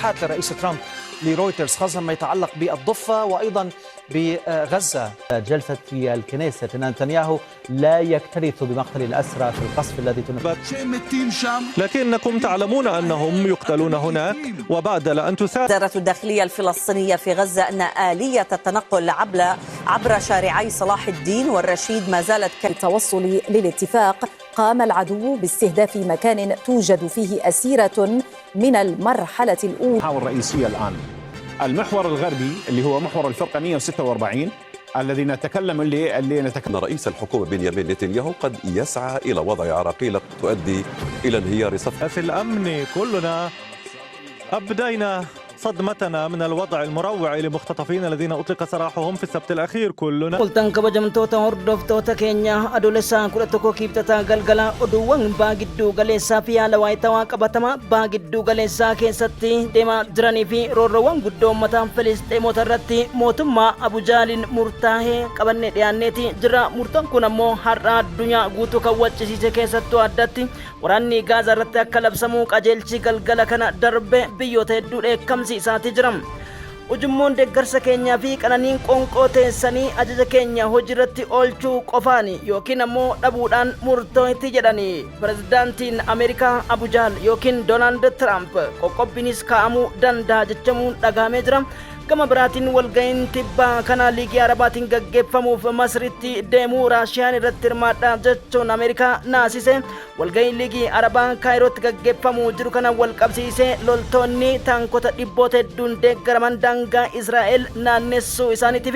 تصريحات للرئيس ترامب لرويترز، خاصة ما يتعلق بالضفة وأيضا بغزة. جلسة في الكنيست أن نتنياهو لا يكترث بمقتل الأسرى في القصف الذي تنفذ. لكنكم تعلمون أنهم يقتلون هناك، وبدل أن تساعد وزارة الداخلية الفلسطينية في غزة أن آلية التنقل عبر شارعي صلاح الدين والرشيد ما زالت التوصل للاتفاق، قام العدو باستهداف مكان توجد فيه أسيرة من المرحلة الأولى. المحاور الرئيسية الآن، المحور الغربي اللي هو محور الفرقة 146 الذي نتكلم اللي نتكلم أن رئيس الحكومة بنيامين نتنياهو قد يسعى إلى وضع عراقيل تؤدي إلى انهيار صفقة. في الأمن، كلنا أبدينا صدمتنا من الوضع المروع لمختطفين الذين أطلق سراحهم في السبت الأخير. كلنا Oltan kabajamtoota hordoftoota keenya, Adoolessaa 11 Kibxataa galgala oduuwwan baha gidduu galeessaa fi haala waayitawaa qabatamaa baha gidduu galeessaa keessatti deemaa jiranii fi roorroowwan guddoo uummataa Filisxeemota irratti mootummaa Abujaaliin murtaa'ee qabannee dhiyaanneeti jira. Murtoon kun ammoo har'a addunyaa guutuu kan waccisiise, keessattuu addatti waraanni Gaazaa irratti akka labsamuu qajeelchi galgala kana darbe biyyoota hedduu dheekkamsiisaati jira. Ujummoon deeggarsa keenyaa fi qananiin qoonqoo teessanii ajaja keenya hojiirratti oolchuu qofaani yookiin ammoo dhabuudhaan murtootti jedhani pirezidaantiin Ameerikaa Abujaal yookiin Doonaald Tiraamp. Qoqqobbiinis kaa'amuu danda'a jechamuun dhagahamee jira. Gama biraatiin, walga'iin tibbaa kana Liigii Arabaatiin gaggeeffamuuf Masritti deemuu Raashiyaan irratti hirmaadha jechuun Ameerikaa naasise. Walga'iin Liigii Arabaa Kaayirootti gaggeeffamuu jiru kana wal qabsiisee loltoonni taankota dhibboota hedduun deeggaraman daangaa Israa'el naannessuu isaaniitiif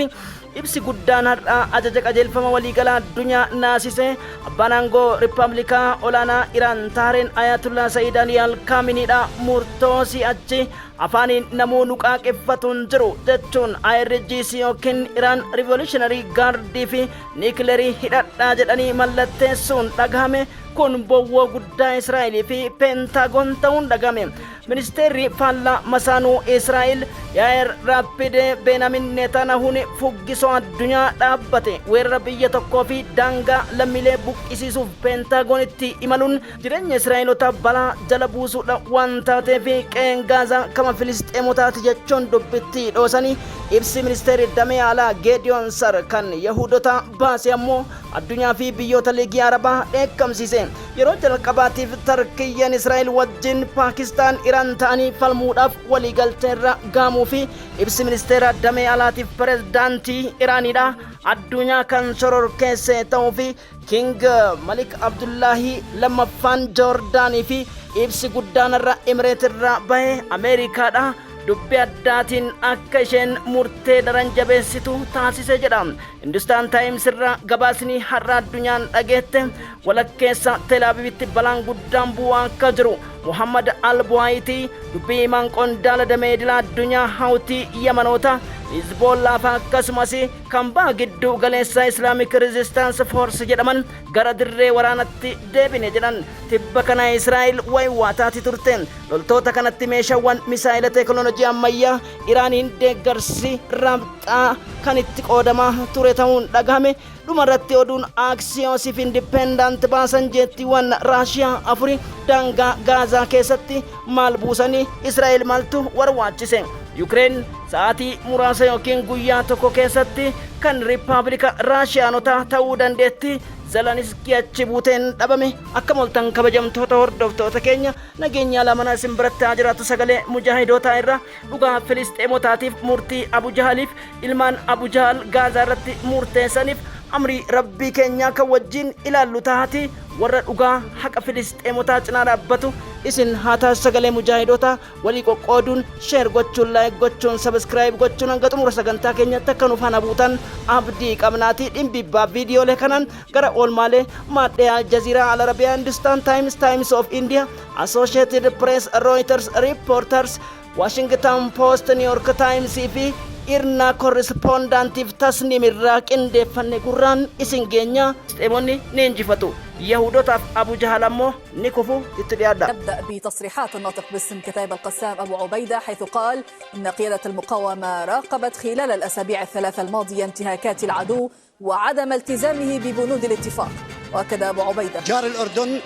ibsi guddaan har'a ajaja qajeelfama waliigalaa addunyaa naasise. Abbaan aangoo riippaabilikaa olaanaa Iraan taareen Ayatullah Sa'iid Ali Alkaaminiidha. Murtoo si'achi afaaniin namuu nu qaaqeffatu hin jiru jechuun IRGC yookiin Iraan Revolutionary Guard fi niikilerii hidhadhaa jedhanii mallatteessuun dhagahame. Kun bowwoo guddaa Israa'elii fi Peentaagoon ta'uun dhagahame. Ministeerri faallaa masaanuu Israa'el Yaa'ir Laappid Beenamin Netanyahuun fuggisoo addunyaa dhaabbate weerara biyya tokkoo fi daangaa lammiilee buqqisiisuuf Peentagoonitti imaluun jireenya Israa'elotaa balaa jala buusuudha waan taateef qe'een Gaazaa kama Filisxeemotaati jechuun dubbitti dhoosanii. Ibsi ministeerri damee alaa Geediyoon Sar kan Yahudota baase ammoo addunyaa fi biyyoota Liigii Arabaa dheekkamsiise. Yeroo jalqabaatiif Tarkiyyeen Israa'el wajjin Paakistaan Iraan ta'anii falmuudhaaf waliigalteerra gaamuu fi ibsi ministeera damee alaatiif pirezidaantii Iraaniidha addunyaa kan shororkeesse ta'uu fi King Malik Abdullaahii lammaffaan Joordaanii fi ibsi guddaan irra Imireet irraa bahe Ameerikaadha dubbii addaatiin akka isheen murtee daran jabeessitu taasise jedha. Hindustaan Taayims irraa gabaasni har'a addunyaan dhageette walakkeessa Teelaaviivitti balaan guddaan bu'aa akka jiru. Muhammad Al-Buwaayitii, dubbii himaan qondaala damee idila addunyaa Hawtii Yamanoota, Hizboollaa fi akkasumas kan baha gidduu galeessa Islamic Resistance Force jedhaman gara dirree waraanatti deebine jedhan. Tibba kana Israa'el waywaataati turte. Loltoota kanatti meeshaawwan misaa'ila teekinooloojii ammayyaa Iraaniin deeggarsi rabxaa kan itti qoodamaa ture ta'uun dhagahame. Dhumarratti, oduun Axios fi Independent baasan jeettiiwwan Raashiyaa afuri daangaa Gaazaa keessatti maal buusanii? Israa'el maaltu warwaachise? Yukireen sa'aatii muraasa yookiin guyyaa tokko keessatti kan riippaabilika Raashiyaanotaa ta'uu dandeetti. Zeleniskii achi buuteen dhabame. Akka moltan, kabajamtoota hordoftoota keenya, nageenya lamana isin biratti haa jiraatu. Sagalee mujaahidootaa irra dhugaa Filisxeemotaatiif murtii Abu Jahaliif ilmaan Abu Jahal Gaazaa irratti murteessaniif amrii Rabbii keenyaa kan wajjin ilaallu taati. Warra dhugaa haqa Filisxeemotaa cinaa dhaabbatu isin haa taasisu. Sagalee mujaahidootaa walii qoqqooduun, share gochuun, like gochuun, subscribe gochuun hanga xumura sagantaa keenyatti akka nu faana buutan abdii qabnaati. Dhimbibbaa viidiyoolee kanaan gara oolmaalee maadhee Aljaziiraa, Al Arabiyaa, Hindustaan Times, Times of India, Associated Press, Reuters, Reporters, Washington Post, New York Times fi IRNA correspondentiif Tasniim irraa qindeeffanne gurraan isin geenya. Filisxeemonni ni injifatu, Yahudotaaf Abu Jahal ammoo ni kufu. Itti dhiyaadha. نبدأ بتصريحات الناطق باسم كتائب القسام أبو عبيدة، حيث قال إن قيادة المقاومة راقبت خلال الأسابيع الثلاثة الماضية انتهاكات العدو وعدم التزامه ببنود الاتفاق. وأكد أبو عبيدة جار الأردن.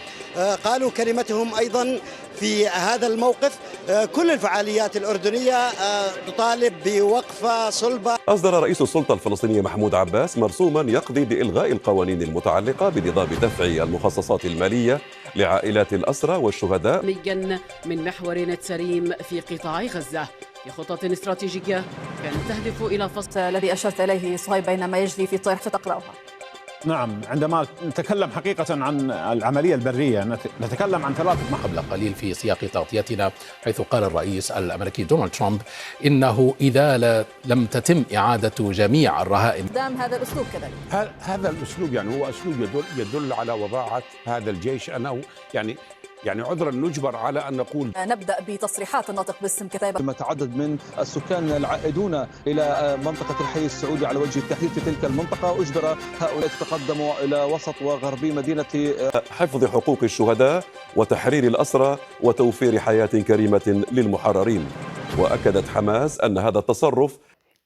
قالوا كلمتهم أيضا في هذا الموقف. كل الفعاليات الأردنية تطالب بوقفة صلبة. أصدر رئيس السلطة الفلسطينية محمود عباس مرسوما يقضي بإلغاء القوانين المتعلقة بنظام دفع المخصصات المالية لعائلات الأسرى والشهداء من محور نتسريم في قطاع غزة في خطة استراتيجية كانت تهدف إلى فصل الذي أشرت إليه صهيب بين ما يجري في طرح ستقرأها. نعم، عندما نتكلم حقيقة عن العملية البرية نتكلم عن ثلاثة قبل قليل في سياق تغطيتنا، حيث قال الرئيس الأمريكي دونالد ترامب إنه إذا لم تتم إعادة جميع الرهائن. دام هذا الأسلوب كذلك، هذا الأسلوب يعني هو أسلوب يدل على وضاعة هذا الجيش، أنه يعني عذرا نجبر على أن نقول. نبدأ بتصريحات الناطق باسم كتائب. متعدد من السكان العائدون إلى منطقة الحي السعودي على وجه التحديد في تلك المنطقة، أجبر هؤلاء تقدموا إلى وسط وغربي مدينة. حفظ حقوق الشهداء وتحرير الأسرى وتوفير حياة كريمة للمحررين. وأكدت حماس أن هذا التصرف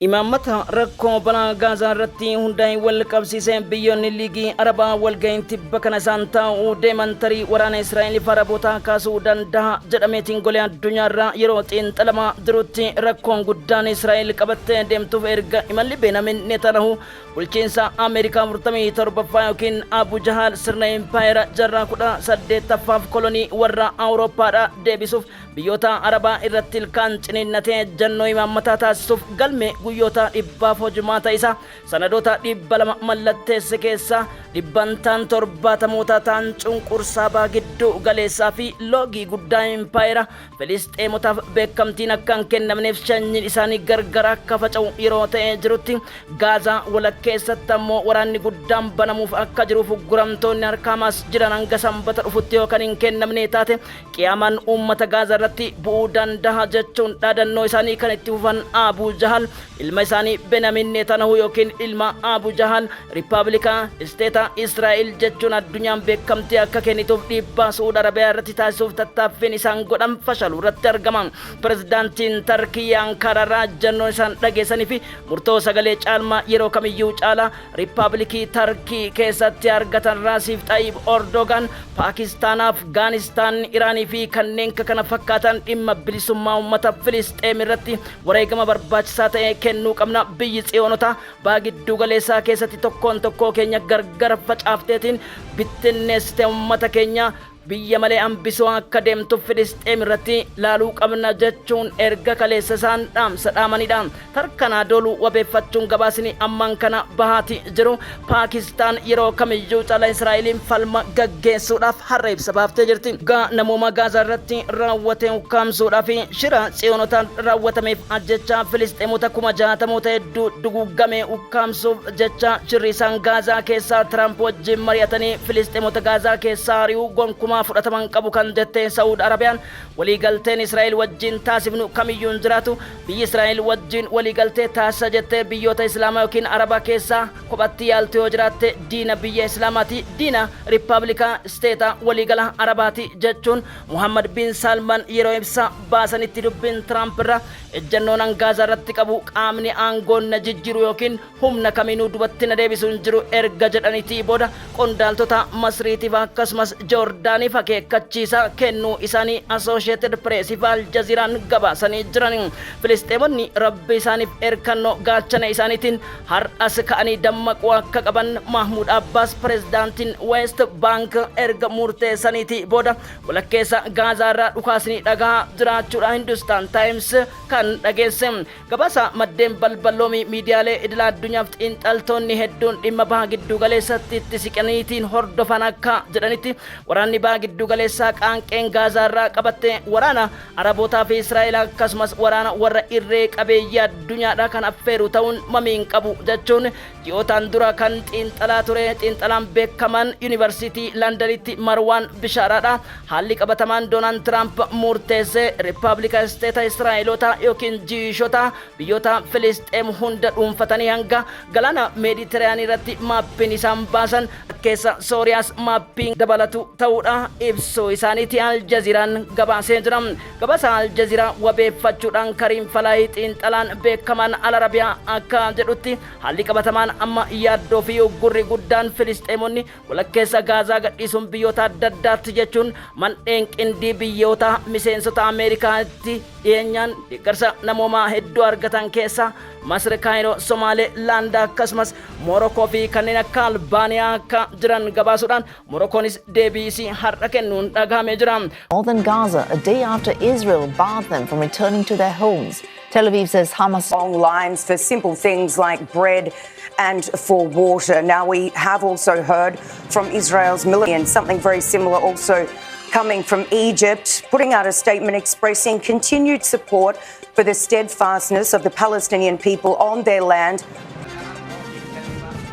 Imaammata rakkoo balaa Gaazaa irratti hundaa'e wal qabsiisee biyyoonni Liigii Arabaa walga'iin tibba kana isaan taa'uu deeman tarii waraana Israa'eliif Araboota kaasuu danda'a jedhameetiin golee addunyaarraa yeroo xiinxalamaa jirutti, rakkoon guddaan Israa'el qabattee deemtuuf erga imalli Beenamin Netanyahu bulchiinsa Ameerikaa 47ffaa yookiin Abu Jahaal sirna impaayera jarraa 18ffaaf kolonii warra Awurooppaadha deebisuuf biyyoota Arabaa irratti ilkaan ciniinnatee jannoo imaammataa taasisuuf galme guyyoota 100f hojimaata isaa sanadoota 200 mallatteesse keessaa dhibbantaan 70moota ta'an cunqursaa baa gidduu galeessaa fi loogii guddaa impaayera Filisxeemotaaf beekamtiin akka hin kennamneef sanyiin isaanii gargar akka faca'u yeroo ta'ee jirutti, Gaazaa walakkeessatti ammoo waraanni guddaan banamuuf akka jiruuf guramtoonni harka Hamaas jiran hanga Sanbata dhufutti yookaan hin kennamne taate qiyaamaan uummata Gaazaa irratti bu'uu danda'a jechuun dhaadannoo isaanii kan itti fufan Abu Jahal ilma isaanii Benyamin Netanyahu yookiin ilma Abu Jahal Riippaabilikaa Isteeta Israa'el jechuun addunyaan beekamtii akka kennituuf dhiibbaa Suud Arabiyaa irratti taasisuuf tattaaffiin isaan godhan fashaluu irratti argaman. Pirezidaantiin Tarkii Ankaaraarraa ejjennoo isaan dhageessanii fi murtoo sagalee caalmaa yeroo kamiyyuu caalaa Riippaabilikii Tarkii keessatti argatan Raasiif Xayyib Erdogan Paakistaan, Afgaanistaan, Iraanii fi kanneen kana fakkaatan dhimma bilisummaa uummata Filisxeem irratti wareegama barbaachisaa ta'e kennuu qabna. Biyyi Tsiyoonota baa gidduu galeessaa keessatti tokkoon tokkoo keenya gargar facaafteetiin bittinneessite uummata keenya biyya malee hambisuu akka deemtuuf Filisxeem irratti laaluu qabna jechuun erga kaleessa isaan dhaamsa dhaamanidha. Tarkanaa dooluu wabeeffachuun gabaasni ammaan kana bahaati jiru. Paakistaan yeroo kamiyyuu caalaa Israa'eliin falma gaggeessuudhaaf har'a ibsa baaftee jirti. Gaa namooma Gaazaa irratti raawwate ukkaamsuudhaaf shira Tsiyoonotaan raawwatameef ajjecha Filisxeemota 60,000moota hedduu duguggame ukkaamsuuf jecha shirri isaan Gaazaa keessaa Tiraamp wajjin mari'atanii Filisxeemota Gaazaa keessaa ari'uu gonkumaa fudhataman qabu kan jette Saa'ud Arabiyaan, waliigalteen Israa'el wajjin taasifnu kamiyyuu hin jiraatu, biyyi Israa'el wajjin waliigaltee taasisa jettee biyyoota Islaamaa yookiin Arabaa keessaa kophatti yaaltu yoo jiraatte diina biyya Islaamaati, diina Riippaabilikaa Isteeta waliigala Arabaati jechuun Muhammad bin Salman yeroo ibsa baasanitti, dubbiin Tiraamp irra ejjennoon Gaazaa irratti qabu qaamni aangoon na jijjiiru yookiin humna kamiinuu dubatti na deebisu hin jiru erga jedhaniitii booda qondaaltota Masriitiif akkasumas Joordaaniif akeekkachiisa kennuu isaanii Associated Press fi Al Jazeeraan gabaasanii jiran. Filisxeemonni Rabbi isaaniif erkannoo gaachana isaaniitiin har'as ka'anii dammaquu akka qaban Mahmud Abbas pirezidaantiin West Bank erga murteessaniitii booda walakkeessa Gaazaa irraa dhukaasni dhagaa jiraachuudha Hindustan Times kan dhageesse. Gabaasa maddeen balballoomii miidiyaalee idila addunyaaf xiinxaltoonni hedduun dhimma baha gidduu galeessatti itti siqaniitiin hordofan akka jedhanitti, waraanni baha gidduu galeessaa qaanqeen Gaazaa irraa qabatte waraana Arabootaa fi Israa'el akkasumas waraana warra irree qabeeyyii addunyaadha kan affeeru ta'uun mamiin qabu jechuun ji'ootaan dura kan xiinxalaa ture xiinxalaan beekaman Yuunivarsiitii Londanitti Marwaan Bishaaraadha. Haalli qabatamaan Doonaald Tiraamp murteesse Riippaabilika Isteeta Israa'eloota yookiin Jiishota biyyoota Filisxeem hunda dhuunfatanii hanga galaana Meeditiraanii irratti maappiin isaan baasan keessa Sooriyaas maappiin dabalatu ta'uudha ibsuu isaaniiti Aljaziiraan gabaasee jira. Gabaasa Aljaziiraa wabeeffachuudhaan Kariim Falaayii xiinxalaan beekaman Al Arabiyaa akka jedhutti, haalli qabatamaan Amma yaaddoo fi uggurri guddaan Filisxeemonni walakkeessa Gaazaa gadhiisuun biyyoota adda addaatti jechuun mandheen qindii biyyoota miseensota Ameerikaatti dhiyeenyaan deeggarsa namoomaa hedduu argatan keessa Masri, Kaayiroo, Somaalee, Laandaa akkasumas Morokoo fi kanneen akka Albaaniyaa akka jiran gabaasuudhaan, Morokoonis deebii isii har'a kennuun dhagahamee jira. Northern Gaza, a day after Israel barred them from returning to their homes. Tel Aviv says Hamas Long lines for simple things like bread and for water. Now, we have also heard from Israel's military and something very similar also coming from Egypt, putting out a statement expressing continued support for the steadfastness of the Palestinian people on their land.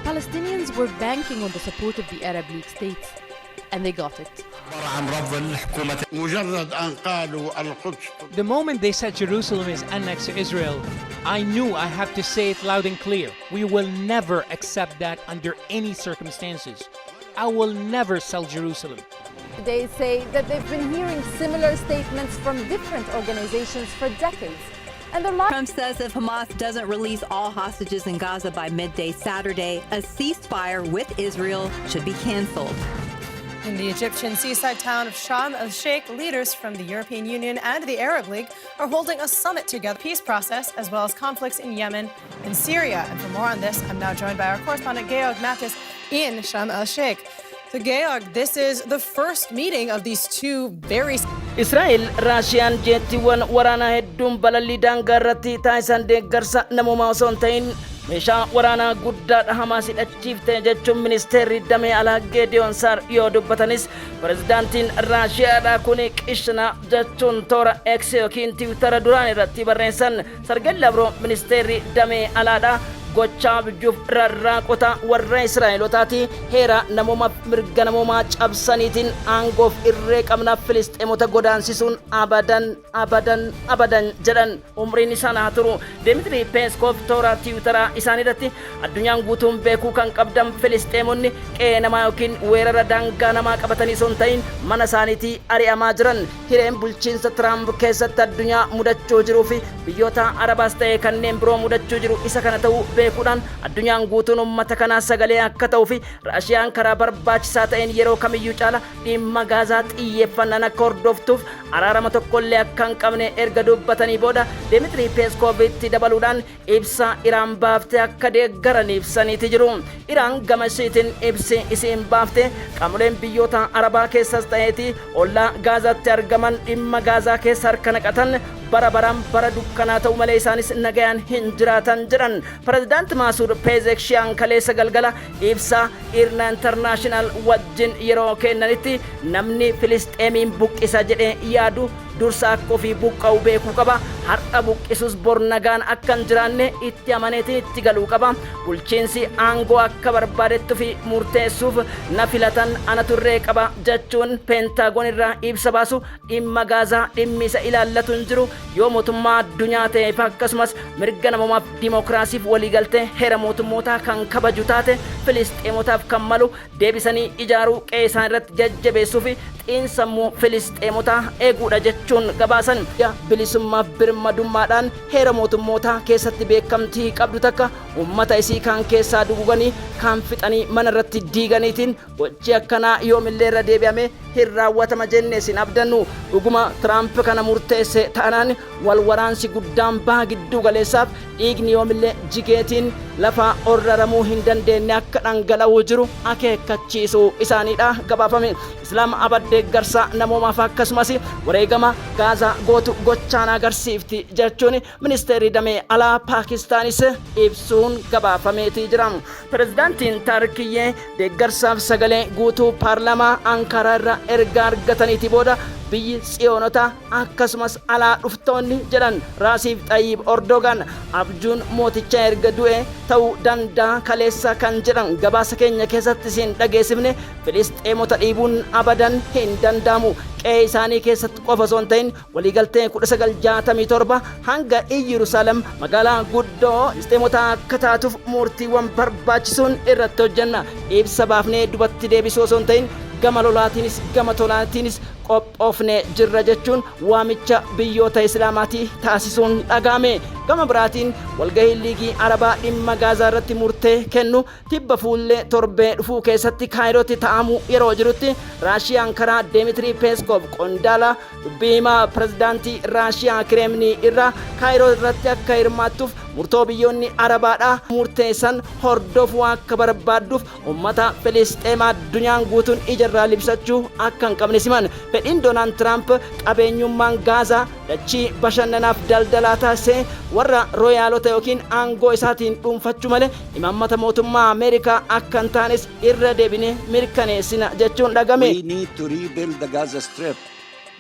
Palestinians were banking on the support of the Arab League states, and they got it. مجرد أن قالوا القدس The moment they said Jerusalem is annexed to Israel, I knew I have to say it loud and clear. We will never accept that under any circumstances. I will never sell Jerusalem. They say that they've been hearing similar statements from different organizations for decades. And their Trump says if Hamas doesn't release all hostages in Gaza by midday Saturday, a ceasefire with Israel should be canceled. In the Egyptian seaside town of Sharm el Sheikh, leaders from the European Union and the Arab League are holding a summit together, peace process, as well as conflicts in Yemen and Syria. And for more on this, I'm now joined by our correspondent Georg Mathis in Sharm el Sheikh. So, Georg, this is the first meeting of these two very Israa'el Raashiyaan jeettiiwwan waraanaa hedduun balallii daangaa irratti taasisan deeggarsa namoomaa osoo hin ta'in meeshaa waraanaa guddaadha Hamaas hidhachiifte jechuun ministeerri damee alaa Geediyoon Saar yoo dubbatanis, pirezidaantiin Raashiyaadha kun qishna jechuun toora X yookiin Tiwutara duraan irratti barreessan. Sargeen Lavroo, ministeerri damee alaadha, gochaa abjuuf rarraaqota warra Israa'elotaati, heera namoomaaf mirga namoomaa cabsaniitiin aangoof irree qabnaaf Filisxeemota godaansisuun abadan, abadan, abadan jedhan. Umriin isaan haa turu. Dimitri Peeskoof toora Tiwutaraa isaan irratti, addunyaan guutuun beekuu kan qabdan, Filisxeemonni qe'ee namaa yookiin weerara daangaa namaa qabatanii osoo hin ta'in mana isaaniitii ari'amaa jiran. Hireen bulchiinsa Tiraamp keessatti addunyaa mudachuu jiruu fi biyyoota Arabaas ta'e kanneen biroo mudachuu jiru isa kana ta'uu beekuudhaan, addunyaan guutuun ummata kanaa sagalee akka ta'uu fi Raashiyaan karaa barbaachisaa ta'een yeroo kamiyyuu caala dhimma Gaazaa xiyyeeffannaan akka hordoftuuf araarama tokkollee akka hin qabne erga dubbatanii booda, Dimitri Peeskoovitti dabaluudhaan ibsa Iraan baaftee akka deeggaran ibsaniiti jiru. Iraan gama ishiitiin ibsi isiin baafte, qaamoleen biyyoota Arabaa keessas ta'eeti ollaa Gaazaatti argaman dhimma Gaazaa keessa harka naqatan bara baraan bara dukkanaa ta'u malee isaanis nagayaan hin jiraatan jedhan. Pirezidaanti Maasuud Peezeekshiyaan kaleessa galgala ibsa Irna International wajjin yeroo kennanitti, namni Filisxeemiin buqqisa jedhee yaadu dursa akka ofii buqqa'u beekuu qaba. Har'a buqqisus bor nagaan akka hin jiraanne itti amaneetiin itti galuu qaba. Bulchiinsi aangoo akka barbaadettu fi murteessuuf na filatan, ana turree qaba jechuun Peentaagoon irraa ibsa baasu dhimma Gaazaa dhimmi isa ilaallatu hin jiru. Yoo mootummaa addunyaa ta'eef akkasumas mirga namoomaaf dimokiraasiif waliigaltee heera mootummootaa kan kabaju taate, Filisxeemotaaf kan malu deebisanii ijaaruu, qe'ee isaan irratti jajjabeessuu fi xiinsammuu Filisxeemotaa eeguudha jechuun gabaasan. Bilisummaaf birmadummaadhaan heera mootummootaa keessatti beekamtii qabdu takka ummata isii kaan keessaa duguganii, kaan fixanii, mana irratti diiganiitiin gochi akkanaa yoomillee irra deebi'ame hin raawwatama jenne sin abdannu. Dhuguma Tiraamp kana murteesse taanaan, wal waraansi guddaan baha gidduu galeessaaf dhiigni yoomillee jigeetiin lafa orraramuu hin dandeenye akka dhangala'uu jiru akeekkachiisuu isaaniidha gabaafame. Islaam Abad deeggarsa namoomaaf akkasumas wareegama Gaazaa gootu gochaan agarsiifti jechuun ministeerri damee alaa Paakistaanis ibsuun gabaafameetii jira. Pirezidaantiin Tarkiyyee deeggarsaaf sagalee guutuu paarlaamaa Ankaraa irra erga argataniiti booda, biyyi Tsiyoonota akkasumas alaa dhuftoonni jedhan Raasiif Xayyib Ordogan abjuun mooticha erga du'e ta'uu danda'a kaleessa kan jedhan gabaasa keenya keessatti isin dhageessifne. Filisxeemota dhiibuun abadan hin danda'amu. Qe'ee isaanii keessatti qofa osoo hin ta'in, waliigaltee 1967 hanga Iyyerusaalem magaalaa guddoo Filisxeemota akka taatuuf murtiiwwan barbaachisuun irratti hojjenna. Ibsa baafnee dubatti deebisuu osoo hin ta'in, gama lolaatiinis gama tolaatiinis Qophoofne jirra jechuun waamicha biyyoota Islaamaatii taasisuun dhaga'ame. Gama biraatiin, walgahiin Liigii Arabaa dhimma Gaazaa irratti murtee kennu tibba fuullee torbee dhufuu keessatti Kaayirootti ta'amuu yeroo jirutti, Raashiyaan karaa Deemitirii Peeskov, qondaala dubbii himaa pirezidaantii Raashiyaa Kireemnii irraa, Kaayiroo irratti akka hirmaattuuf murtoo biyyoonni Arabaadhaa murteessan hordofuu akka barbaadduuf ummata Filisxeem addunyaan guutuun ija irraa libsachuu akka hin qabne siman. Fedhiin Doonaald Tiraamp qabeenyummaan Gaazaa dachii bashannanaaf daldalaa taasisee warra rooyaalota yookiin aangoo isaatiin dhuunfachuu malee imaammata mootummaa Ameerikaa akka hin taanes irra deebinee mirkaneessina jechuun dhagame. We need to rebuild the Gaza Strip.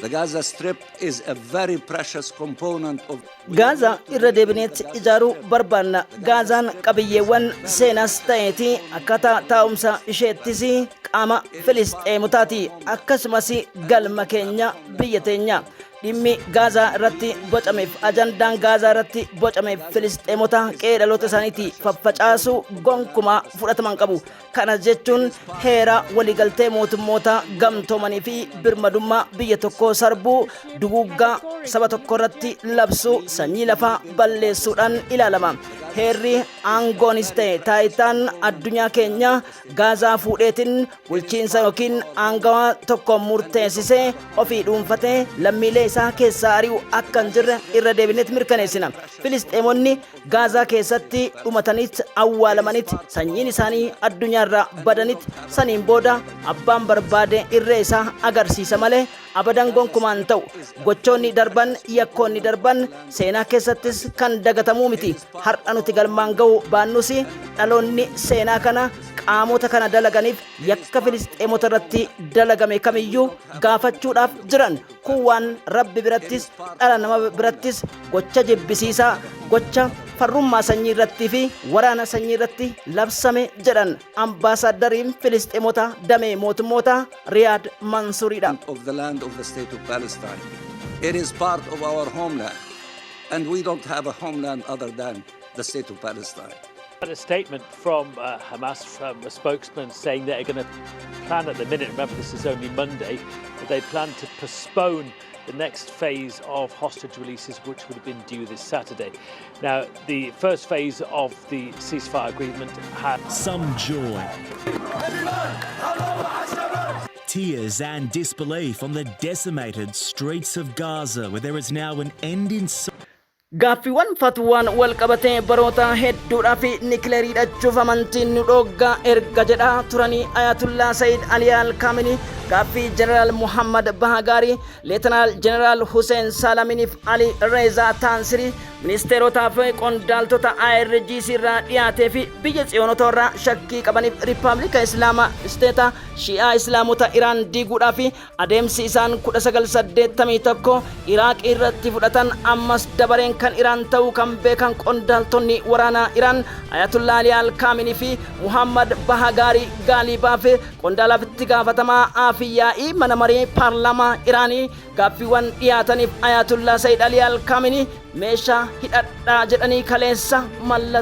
The Gaza Strip is a very precious component of Gaazaa irra deebineetti ijaaruu barbaanna. Gaazaan qabiyyeewwan seenaas ta'eeti akkaataa taa'umsa isheettis qaama Filisxeemotaati. Akkasumas galma keenya, biyya teenya. Dhimmi Gaazaa irratti bocameef, ajandaan Gaazaa irratti bocameef Filisxeemota qe'ee dhaloota isaaniitii faffacaasuu gonkumaa fudhatama hin qabu. Kana jechuun heera waliigaltee mootummoota gamtoomanii fi birmadummaa biyya tokkoo sarbuu, duguuggaa saba tokko irratti labsuu, sanyii lafaa balleessuudhaan ilaalama. Heerri, aangoonis ta'e taayitaan addunyaa keenya Gaazaa fuudheetiin bulchiinsa yookiin aangawaa tokko murteessisee ofii dhuunfatee lammiilee isaa keessaa ari'u akka hin jirre irra deebineet mirkaneessina. Filisxeemonni Gaazaa keessatti dhumataniit awwaalamaniit sanyiin isaanii addunyaarraa badanit, saniin booda abbaan barbaade irree isaa agarsiisa malee abadan gonkumaan ta'u. Gochoonni darban, yakkoonni darban seenaa keessattis kan dagatamuu miti. Har'a nuti galmaan ga'u baannus, dhaloonni seenaa kana qaamota kana dalaganiif yakka Filisxeemota irratti dalagame kamiyyuu gaafachuudhaaf jiran. Kun waan Rabbi birattis dhala nama birattis gocha jibbisiisaa, gocha farrummaa sanyii irrattii fi waraana sanyii irratti labsame, jedhan ambaasaaddariin Filisxeemota damee mootummoota Riyaad Mansuuriidha. of the land of the state of Palestine. It is part of our homeland, and we don't have a homeland other than the state of Palestine. A statement from Hamas, from a spokesman, saying they're going to plan at the minute, remember this is only Monday, that they plan to postpone the next phase of hostage releases, which would have been due this Saturday. Now, the first phase of the ceasefire agreement had Some joy, tears and disbelief on the decimated streets of Gaza, where there is now an end in sight. Gaaffiiwwan fatwaan wal qabatee baroota hedduudhaaf nikileerii hidhachuuf amantiin nu dhooggaa erga jedhaa turanii Ayatullaa Sayid Ali Alkaaminii, gaaffii Jeneraal Muhammad Bahagaarii, Leetanaal Jeneraal Hussein Salaminiif Ali Reezaa Taansirii, ministeerotaa fi qondaaltota IRGC irraa dhiyaatee fi biyya tsiyoonota irraa shakkii qabaniif, Riippaabilika Islaamaa Isteeta Shi'aa Islaamota Iraan diiguudhaa fi adeemsi isaan 1981 Iraaq irratti fudhatan ammas dabareen kan Iraan ta'uu kan beekan qondaaltonni waraanaa Iraan, Ayatullaa Ali Alkaaminii fi Muhammad Bahagaarii Gaalibaaf, qondaalaaf itti gaafatamaa afyaa'ii mana maree paarlaamaa Iraanii, gaaffiiwwan dhiyaataniif Ayatullaa Sayid Ali Alkaaminii meeshaa hidhadhaa jedhanii kaleessa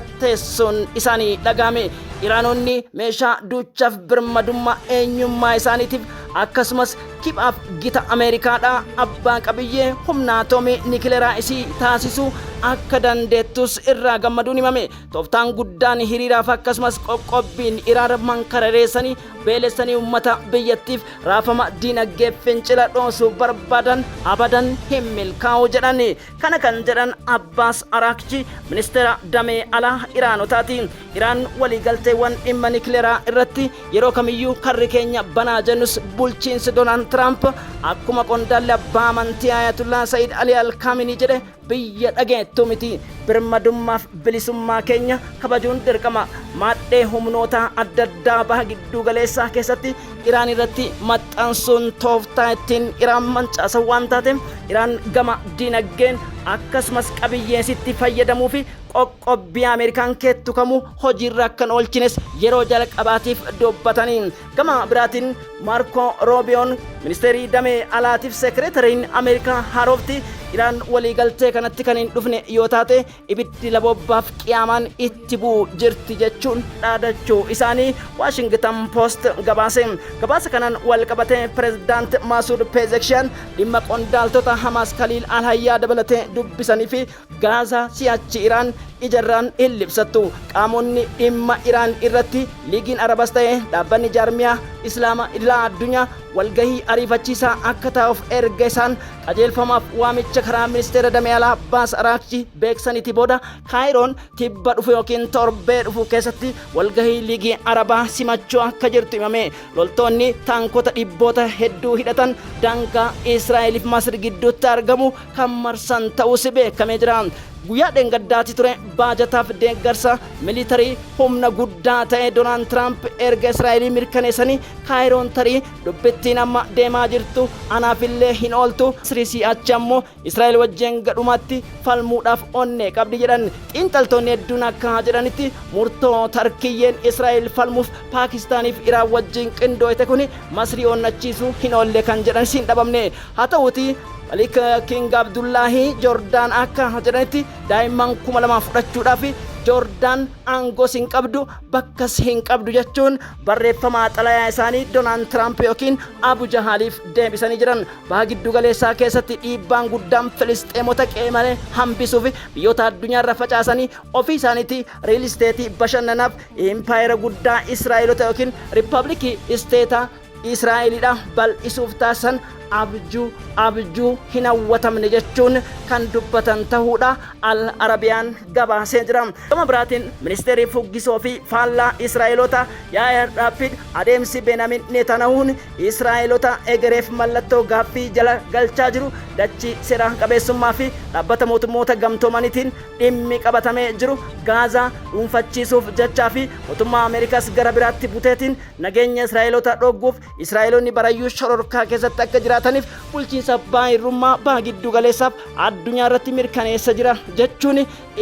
mallatteessuun isaanii dhagahame. Iraanonni meeshaa duuchaaf birmadummaa eenyummaa isaaniitiif, akkasumas kiphaaf gita Ameerikaadhaa abbaa qabiyyee humna atoomii nikileraa isii taasisuu akka dandeettus irraa gammaduun himame. Tooftaan guddaan hiriiraaf akkasumas qoqqobbiin Iraan mankarareessanii beelessanii uummata biyyattiif raafama diinagdee fincila dhoosuu barbaadan abadan hin milkaa'u jedhan. Kana kan jedhan Abbaas Araakchi, ministeera damee alaa Iraanotaati. Iraan waliigalteewwan dhimma nikileraa irratti yeroo kamiyyuu karri keenya banaa jennus, bulchiinsi Doonaald Tiraamp akkuma qondaalli abbaa amantii Ayatullaa Sayid Ali Alkaaminii jedhe biyya dhageettu miti. Birmadummaaf bilisummaa keenya kabajuun dirqama. Maadhee humnoota adda addaa baha gidduu galeessaa keessatti Iraan irratti maxxansuun tooftaa ittiin Iraan mancaasan waan taateef, Iraan gama dinagdeen akkasumas qabiyyeesitti fayyadamuu fi qoqqobbii Ameerikaan keettu kamuu hojiirra akkan oolchines yeroo jalqabaatiif dubbatanii. Gama biraatiin, Maarko Roobiyoon, ministeerii damee alaatiif sekireetariin Ameerikaa haarofti, Iraan waliigaltee kanatti kan hin dhufne yoo taate ibiddi laboobbaaf qiyaamaan itti bu'u jirti jechuun dhaadachuu isaanii Washington Post gabaase. Gabaasa kanaan wal qabatee Pirezidaant Maasuud Pezekshiyan dhimma qondaaltota Hamaas Kaliil Alhayyaa dabalatee dubbisanii fi Gaazaa si'achi Iraan ijarraan hin libsattu. Qaamonni dhimma Iraan irratti Liigiin Arabas ta'e dhaabbanni jaarmiyaa Islaama idilaa addunyaa walgahii ariifachiisaa akka taa'uuf erga isaan qajeelfamaaf waamicha karaa ministeera damee alaa Abbaas Araakchi beeksaniiti booda Kaayiroon tibba dhufu yookiin torbee dhufu keessatti walgahii Liigii Arabaa simachuu akka jirtu himame. Loltoonni taankota dhibboota hedduu hidhatan daangaa Israa'eliif Masri gidduutti argamu kan marsan ta'uus beekamee jira. Guyyaa dheengaddaati ture baajataaf deeggarsa militarii humna guddaa ta'e Doonaald Tiraamp erga Israa'elii mirkaneessanii Kaayiroon tarii dubbittiin amma deemaa jirtu anaafillee hin ooltu. Masrii achi ammoo Israa'el wajjin gadhumatti falmuudhaaf onnee qabdi jedhan. Xiinxaltoonni hedduun akka jedhanitti murtoo Tarkiyyeen Israa'el falmuuf Paakistaaniif Iraan wajjin qindooyte kun Masrii onnachiisuu hin oolle kan jedhan hin dhabamne. Haa ta'uuti Malik King Abdullahi Joordaan akka jedhanitti daa'imman 2000 fudhachuudhaaf Joordaan aangoos hin qabdu, bakkas hin qabdu jechuun barreeffama xalayaa isaanii Doonaald Tiraamp yookiin Abu Jahaaliif deebisanii jiran. Baha giddu galeessaa keessatti dhiibbaan guddaan Filisxeemota qe'ee malee hambisuuf biyyoota addunyaarra facaasanii ofii isaaniitti real estate bashannanaaf impaayera guddaa Israa'elota yookiin Riippaabilikii Isteetaa Israa'elidha bal'isuuf taasisan abjuu abjuu hin hawwatamne jechuun kan dubbatan ta'uudha Al Arabiyaan gabaasee jira. Gama biraatiin ministeerri fuggisoo fi faallaa Israa'eloota Yaa'ir Lapid adeemsi Benaamin Netanyahuun Israa'elota egereef mallattoo gaaffii jala galchaa jiru dachii seera qabeessummaa fi dhaabbata mootummoota gamtoomaniitiin dhimmi qabatamee jiru Gaazaa dhuunfachiisuuf jechaa fi mootummaa Ameerikaas gara biraatti buteetiin nageenya Israa'eloota dhogguuf Israa'eloonni barayyuu shororkaa keessatti akka jiraataniif bulchiinsa baay'irrummaa baha giddu galeessaaf addunyaa irratti mirkaneessa jira jechuun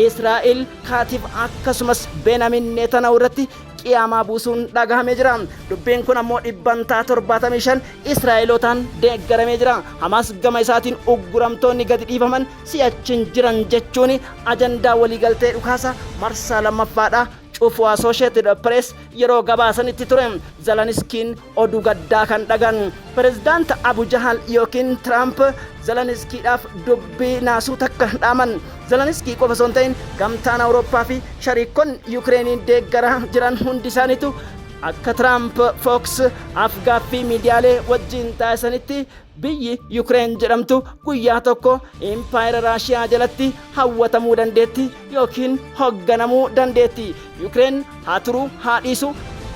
Israa'el kaatiif akkasumas Benaamin Netanyahu irratti qiyaamaa buusuun dhagahamee jira. Dubbiin kun ammoo 75% Israa'elotaan deeggaramee jira. Hamaas gama isaatiin ugguramtoonni gadi dhiifaman si'achi jiran jechuun ajandaa waliigaltee dhukaasa marsaa lammaffaadha cufu Associated Press yeroo gabaasanitti ture. Zeleniskiin oduu gaddaa kan dhagan Pirezidaant Abu Jahal yookiin Tiraamp Zeleniskiidhaaf dubbii naasuu takka dhaaman. Zeleniskii qofa osoo hin ta'in gamtaan Awurooppaa fi shariikonni Yukireeniin deeggaraa jiran hundi isaaniitu akka Tiraamp Fox afgaaffii miidiyaalee wajjin taasisanitti biyyi Yukireen jedhamtu guyyaa tokko impaayera Raashiyaa jalatti hawwatamuu dandeetti yookiin hoogganamuu dandeetti. Yukireen haa turuu haa dhiisu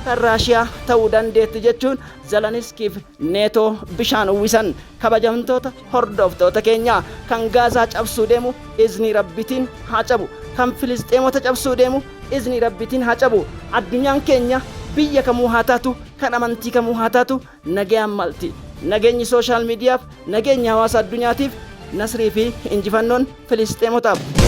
kan Raashiyaa ta'uu dandeetti jechuun Zeleniskiif Neetoo bishaan uwwisan. Kabajamtoota hordoftoota keenya, kan Gaazaa cabsuu deemu iznii Rabbitiin haa cabu. Kan Filisxeemota cabsuu deemu iznii Rabbitiin haa cabu. Addunyaan keenya biyya kamuu haa taatu, kan amantii kamuu haa taatu, nagayaan malti. Nageenyi social mediaaf, nageenya hawaasa addunyaatiif, nasrii fi injifannoon Filisxeemotaaf.